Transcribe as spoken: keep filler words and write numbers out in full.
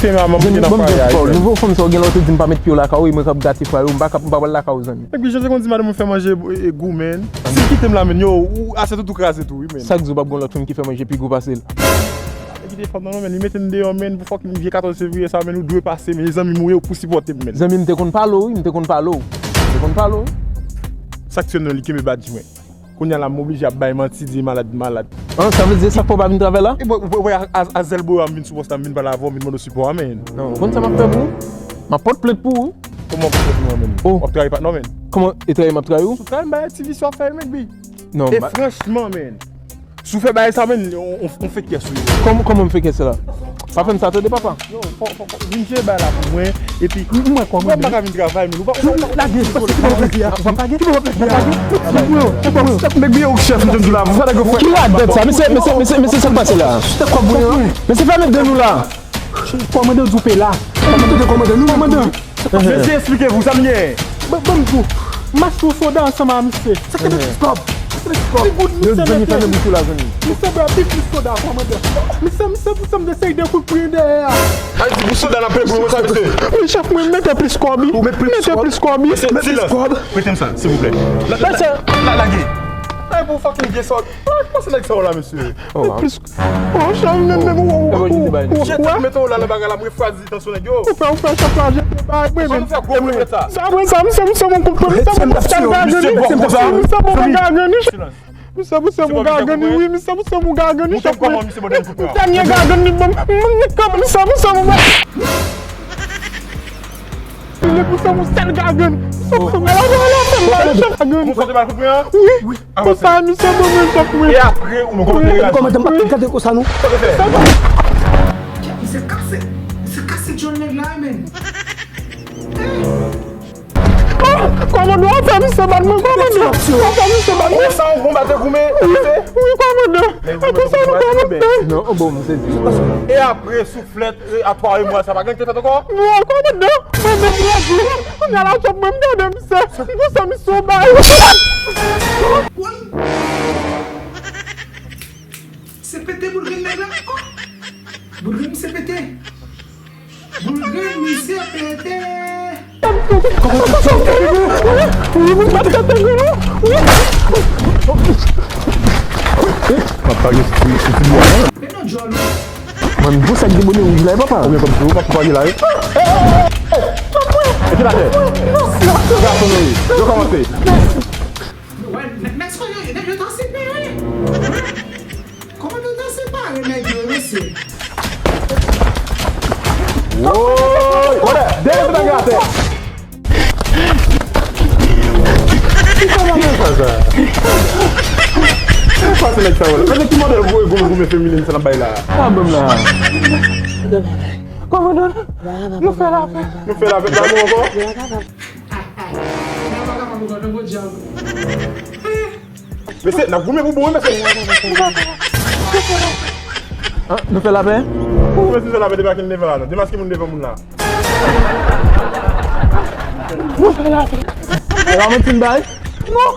Kite m la, m ap mete nan pwaya, men. Nouvo fanm sa w gen la, ou te di m pa met pye w lakay ou, e mwen k ap gate fwa yo, m pa ka, m pa pral lakay ou, zanmi. Nèg li jan se konn di madanm ou fè manje e, e gou, men. Si l kite m la, men, yo, ou, asèt ou tou kraze tou, wi, men. Sa k di w p ap gen lòt fanm ki fè manje pi gou pase l? Nèg li te fè m nan, non, men, li mete m deyò, men, pou fòk vye katòz fevriye sa, men, ou dwe pase, men, zanmi m ou ye, ou pou sipòte m, men. Zanmi m, m te konn pale w, wi, m te konn pale w. M te konn pale w, wi. Sa k fè non, li kenbe badj mwen. Kounye a la, m oblije ap bay manti, di malad, malad. An, sa vle di, sa k fè w pa vin travay la? E bon, ou wè, a, a, a zèl boya, m vin sou pòs la, m vin pale avè w, m vin mande w sipò a, men. Non, ou konn sa m ap fè pou ou? M ap pot plent pou ou. Kòman w pot plent pou mwen, men? Oh. W ap trayi patnè w, men. Kòman, e trayi m ap trayi ou? Sou travay m bay ti visye w ap fè yo, men, bi. Non, e franchman, men. Si w fè bagay sa, men, on, on, on fè kè sou yo. Kòm-, kòman m fè kè sou la? Pa fè m sa, tande, papa. Yo, fò, fò, fò, vin jere bagay la pou mwen, epi m wè kòman, m pa ka vin travay, men ou pa, ou pa, lage, pase ki bon plezi a, ou pa lage, ki bon plezi a, lage, lage, lage, nèg li yo chèf, m te di la, fò nèg yo fè. Ki radòt sa? Mesye, mesye, mesye, mesye, sa k pase la? Mesye, fèmen de nou la. Kòmandan di w pe la. Kòmandan, kòmandan, nou kòmandan. Mesye, eksplike vou, sa m ye. Ban, ban m di w, m achte yon soda ansanm a misye. Sa k te plis kòb? Sa k te plis kòb? Yo, zanmi, fèmen bouch ou la, zanmi. Misye bwè pi plis soda, kòmandan. Misye, misye, misye, m te sèy de kout pwen dèyè a. Ay, di pou soda nan pe pou sa, mesye. Wi, chèf mwen, mete plis kòb, wi. Ou met plis kòb? Mete plis kòb, wi. Mete plis kòb. Prete m sa, silvouplè. La, la, la, lage. Ay, pou fucking vye sòt. Kòman se nèg sa yo la, mesye? Oh, chèf, men, men, ou, ou, ou, ou, chèf, mete w la nan bagay la, m refwazi tansyon nèg yo. Ou fè, ou fè chèf la, jete bay mwen, men. Sa nou fè gwo mwen sa. Sa mwen, sa, misye, misye, mwen konprann, misye, mwen konprann, misye, misye, mwen konprann, misye, mwen konpran, misye, misye, mwen konprann, misye. Misye, misye, mwen konprann, wi, misye, misye, mwen konprann, chèf, mwen. Dènye konprann li ban m, mwen, mwen, misye, misye, mwen konprann. Li pou se yon sèl gagann. Misye pran la, la, la, la, la, chèf gagann. Ou fè mal pou mwen, an? Wi, wi. Konsa, misye ban mwen chèf mwen. E apre, ou mwen konprann. Kòmandan, m ap gade konsa, non. Sa te fè? Misye kase, misye kase djòl nèg la, men. Kòmandan, w ap fè misye bat mwen, kòmandan. W ap fè misye bat mwen. Konsa, ou konn bat goumen, wi, wi, kòmandan. Konsa, nou kòmandan. Non, bon, misye di. E apre, sou Flèt, e, a twa e mwa, sa pa gen ki te fèt ankò? Non, kòmandan, mwen menm redi. Kounye a la, chèf mwen, m gade misye. M konsa misye bay. Se pete boul grenn nèg la. Oh! Boul grenn misye pete. Boul grenn misye pete. Papa gen stil, stil bwa, hein? Men non, djòl ou. Mwen, pou sa ki gen bonè wouj la, e papa. Oubyen kòm si ou pa pale la, wi. E ki la tè? Gason nou ye. Yo kòmanse. Wè, nèg, nèg sa yo, nèg yo ta separe. Kòman yo ta separe nèg yo, mesye? Woy! Wòlè! Dèyè se bagay atè! Ki sa sa? Ki sa se nèg sa yo la? Gade ki modèl gwo, gwo, gwo feminen sa n ap bay la. Sa ban m la. Kòmandan, nou fè lapè. Nou fè lapè, pa nou ankò? Mesye, n ap goumen pou bon, wi, mesye. Ah, nou fè lapè? Ou mesye fè lapè, debake n devan la, non. Demaske moun devan moun la. Nou fè lapè. E pa manti n bay? Non.